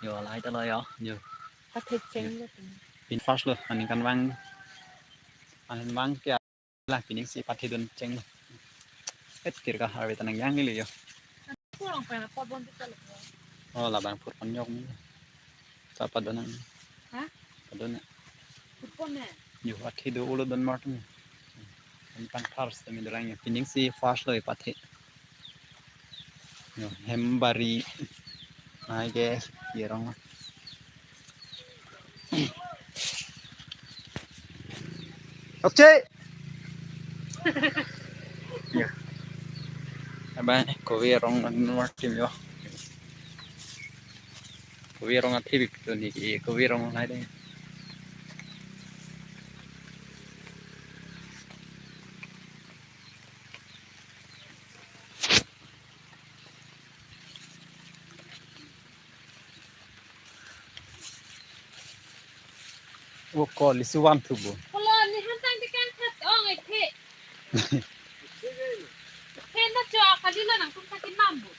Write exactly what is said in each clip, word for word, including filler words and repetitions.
Yo, lahai ta lo yo. Yo. Pathe cheng lo. Pin first lo, aningkanvang. Aningkanvang ke la pining si pathe dun cheng lo. Et tirka harve ta nangjang ni lo yo. Kurang pen apot bon tu kalau. Oh, labang pur panyok ni. Sa padon nang. Ha? Padon nang. Pur pon ne? Yo, pathe do ulo don mart ni. Tang thar sitame dolang yo. Pining si first lo yo pathe. Yo, hem bari. Ai ke, ye rong. Oke. Yo. Abang, kove arong anwar tim yo. Kove arong athe bik tu ni, kove arong nai de. O ko lisu van thu bo. Kolo ni han tang di kan khat ong ai the. The na cho akali lo nangtum khat imam bo.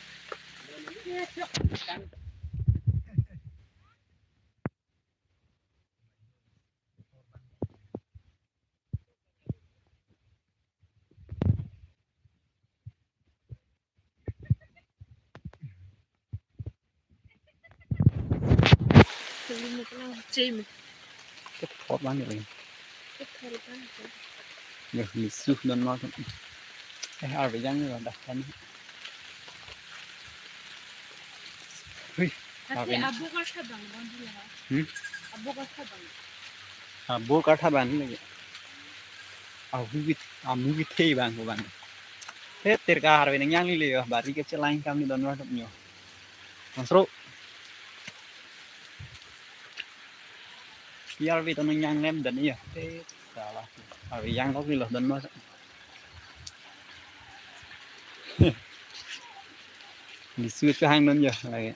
Kethor bang ni. Kethor bang ni. Yo, lisu don ma. Eh, arve jang ni lo dah kan. Hui, tapi arve. Abu kartha bang bang dulu ha. Hmm? Abu kartha bang. Abu kartha bang ni lagi. Ahu bit, amu bit thei bang ko bang. He tirka harve nangjang ni lo yo, bari ke chelang kam ni don ma yo. Masro. Yar vi to nangjang lem dan iya. Te sala. Harve yang kok ni lo don ma. Ni su chehang don yo lagi.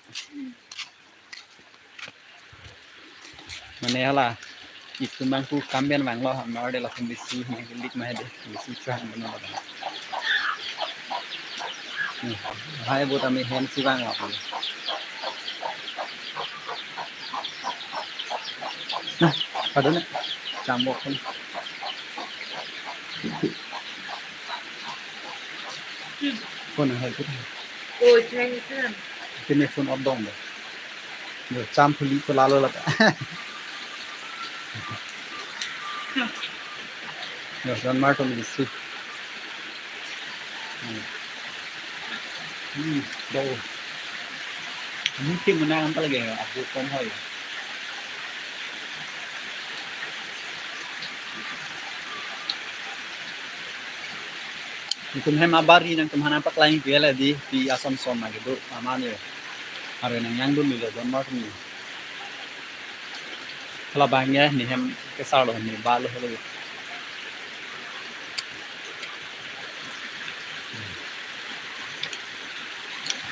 Mane hala. Itum bang ku kam bian vang lo, hamar de lapen lisu nangkelik ma de, lisu chang mano lo. Hmm, hai bo tame hem si vang lo. Nah, padon na. Chambok pun. Phone hai put. Oh, chai itu. Kini phone odong de. Yo, cham phuli ko lalo lata. Yo, don mart ni si. Hmm. Hmm, do. Mungkin menang apa lagi ya? Abu kom hoi. Nangtum hem abari nangtum hana paklang pi ala di pi asom som lagi do aman yo. Harve nangjang dun ni lo don mart ni. Hala bang ya ni hem kesar lo ni ba lo lo.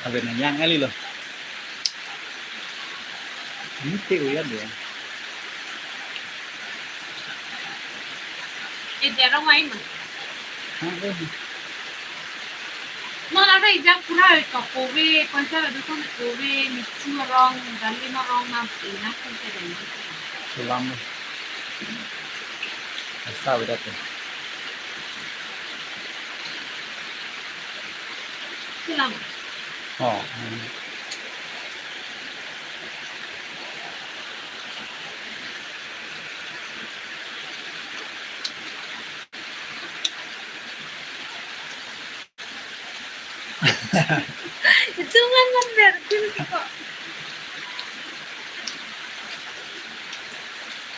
Harve nangjang ali lo. Ini te uya dia. Eh, dia orang lain mah. Hah, eh. Non ada ijak pura ka kove, panchar ada son kove, michu arong, dalim arong nam ina kong ke dai. Sulam. Asa udah tu. Sulam. Oh. Hmm. Itu kan member dulu kok.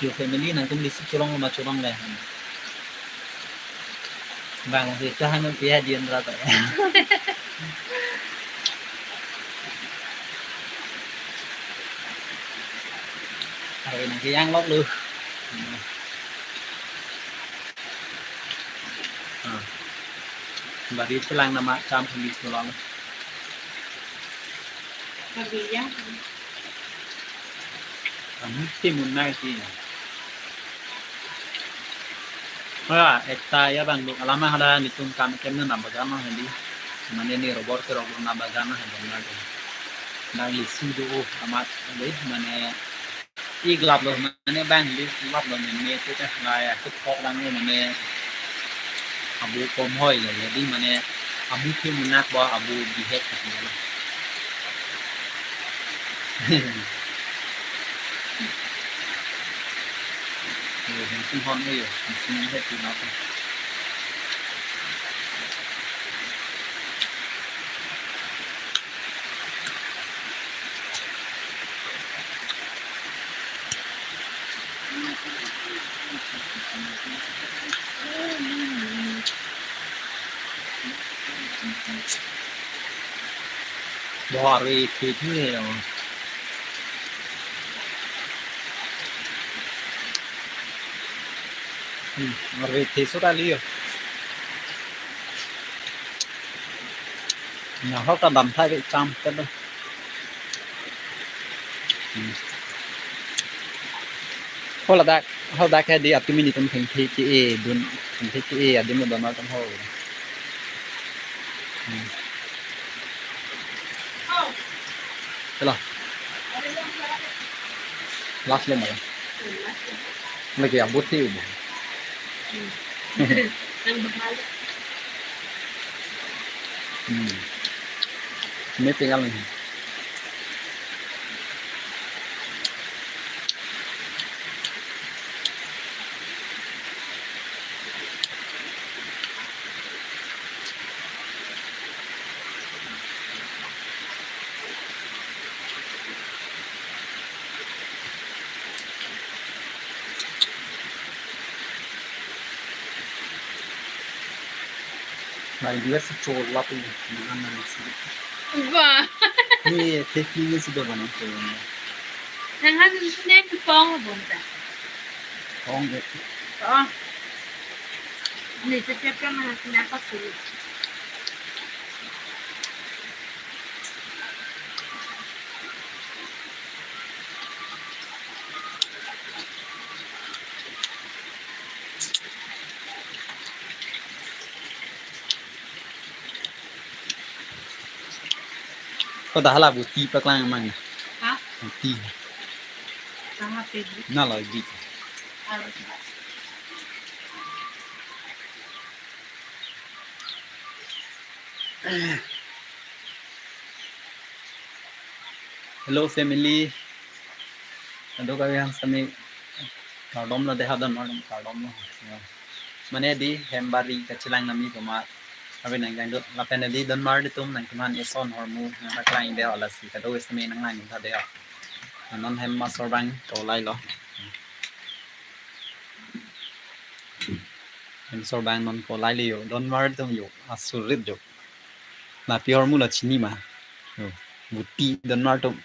Yo family nangtum di si chulong ma chulong le. Bang si chahang pia dien rata ya. Hari ini yang lok lu. Ah. Bari chelang nama cham phuli chulong. Bari ya. Kami timun nai si. Wah, ekta ya bang duk alama hala nitum kam kem na bagan na hali. Mane ni robor ke robor na bagan na hali na. Nang lisu do amat. Dei, mane, ik laplo, mane bang di laplo, mane, te te lai, aku thok lang lo, mane, abu kom hoi lo, jadi, mane, abu ke munak ba, abu bihek, gitu ya. Yo, yang sing hon, yo, yang sing hon, itu apa? Bo arve the thu he. Hmm, arve the so ta liyo. Na ho ta dam thai ve cham ta do. Hmm. Ho ladak, ho ladak ke di atum ini tum thengthe ke-e dun, thengthe ke-e adim lo donmar atum ho. Hmm. Chalo. Last le mara. Lagi abot thi ubo. Hmm. Ini tinggal ini. Nang dia si chola tu ni, nang nang si. Wah. Ni teknik ni sudah mana tu. Nang han ni pong bom ta. Pong deh. Oh. Ni tu siapa mana si napa sih? Ko dah hala buti paklang mang. Ha? Buti. Kama pe? Na lagi. Harus. Hello family. Ado kami yang sami kardom lo dei ha donmar atum kardom lo. Ya. Mane di hem bari kachelang nami komat. Abi nang jangdut lapen di donmar atum nangtum han eson ahormu nangpaklang dei lasi kado sami nanglang tha dei. Non hem asor bang ko lai lo. Hem asor bang non ko lai le yo. Donmar atum yo. Asurit yo. Lapi ahormu la chini ma. Yo, buti donmar atum.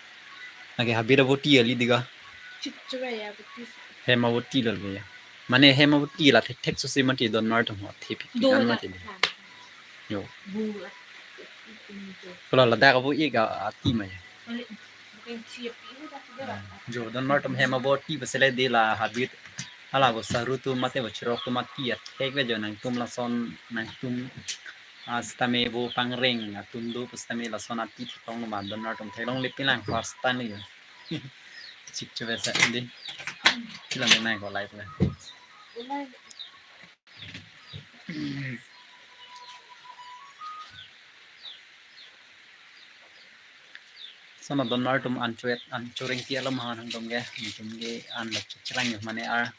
Lake habit abuti ali dei ga. Chit chura ya buti. Hem abuti lo ya. Mane hem abuti la thek thek susi mati donmar atum ho thip. Do kan na mati. Yo. Bu. Kalau ladak abu ik ati ma ya. Balik. Bukan siap ini tapi dia. Ah, jo donmar atum hem abuti pasal dei la habit. Hala bo saru atum mate bo chirok atum mati ya. Thek ve jo nangtum lason nangtum. Sitame bo pangreng atum do pusitame lason ati theklong lo ma donmar atum theklongle pilang first time yo. Chik chu vesa dei. Pilang dei nai ko lai pula. Sona donmar atum anchuet anchureng ti alom han hang dom ge, tum ge an la chuk chirang yo mane ar.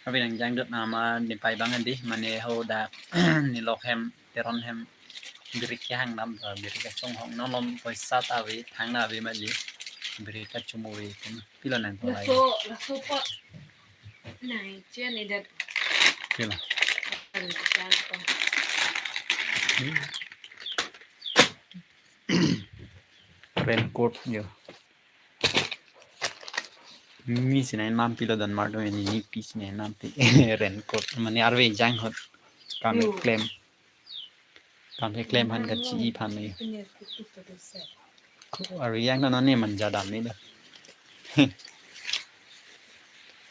Abi nang jangdut nama ni pai bang dei mane ho da ni lok hem Teron hem birik kehang dam, eh, birik kachong hong non lom poisa ta ave, thang na ave ma ji. Birik kachom ave tum pilo nang ko lai. Laso, laso po. Nai, chen ni dat. Pilo. Ang kachang ko. Hmm. Raincoat yo. Mi sinai nam pilo donmar atum ini, nipi sinai nam pi. Raincoat mane arve jang hot. Kam Hmm. klem. Kam keklem han kachi-i aphan ni. Ko ari yang na ne manja dam ni do.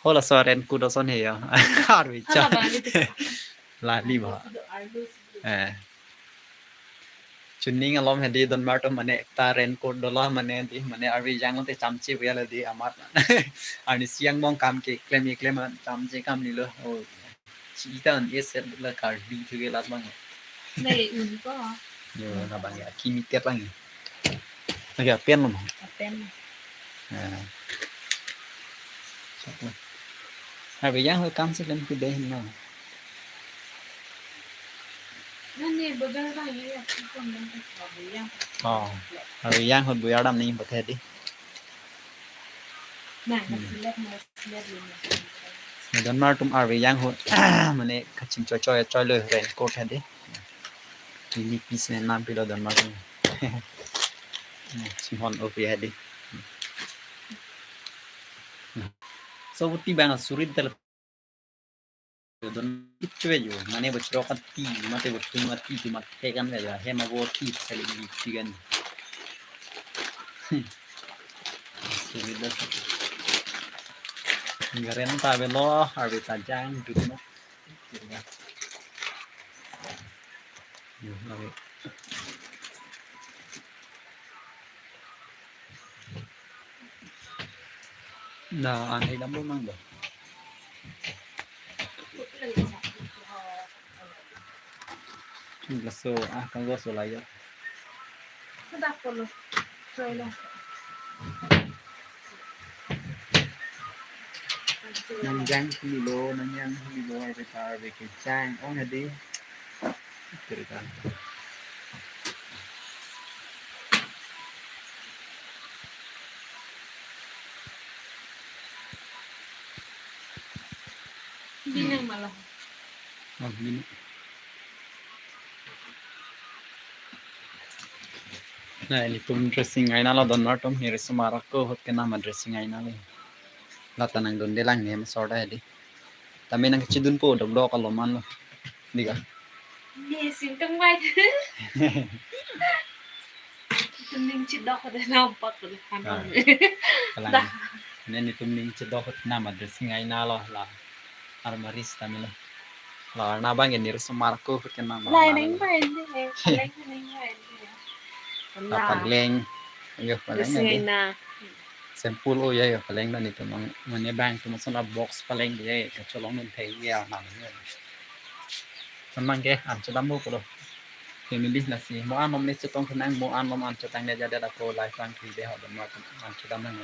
Hola so raincoat ason he ya. Arve cha. Hala bali tu. Lali ba. Arlo si do, arlo si do. Eh. Chuning alom hedi donmar atum mane ekta raincoat dolo mane di mane arve jang lote chamche puya le di amat. Arnisi angbong kam keklem keklem chamche kam lilo. Oh. Chita an es la Karbi thuke lat bang. Nai un ko. Yo, labang ya kimi tet lang. Lagi apen lo. Apen. Ya. Arve jang ahut kam si klem ke deh no. Nani bojar bang ya, ya, arve jang. Oh, arve jang ahut buyar dam ni pathedi. Nah, hmm. Nasi lihat, nasi lihat dulu. Nah, donmar atum arve jang ahut mane kachingchoi choi choi lo raincoat hedi. Ini pis ne nam pilo donmar atum. Nah, Simon opi hedi. So, uti bang surit dal don kichwe jo, mane bochrok ati, mate bochung ati, tu mat tekan ve jo, hem abo ati, sali di tigan. Sudah. Garen ta velo, arve ta jang, duduk. Yo, arve. Na, anhe dam lo mang do. Laso, ah, kanggo so layo. Kedap ko lo. Try lo. Nang jang hili lo, nang jang hili lo, arve ta, arve ke jang, oh, hedi. Cerita. Binang malah. Oh, binang. Nah, nelitum dressing aina lo donmar atum, neli risomar ako ahut kenam dressing aina lo. Lata nangdunde lang ne masor da di. Tame nangkachidunpo, doblok aloman lo. Di ka? Ni singtang mai. Tum ning chidok de nampak de kan. Ah. Kalang. Dah. Nelitum ning chidok nam dressing aina lo la. Armari sitame lo. La arna bang neli risomar ako ahut kenam. Lai arna ning bang. Bai de. Lai ning bang de. La paleng. Yo, paleng dressing aina. Simple o ya, ya, paleng dan itu mang, mane bang atum ason box paleng dia, ya, kacholong nun thai ya, mang ya. Memang ke, an chodam lo pulo. Family nasi, mo an nom le chetong kenang, mo an nom an chetang le jadi ada ko life lang kri deh, ada mo an chodam nang.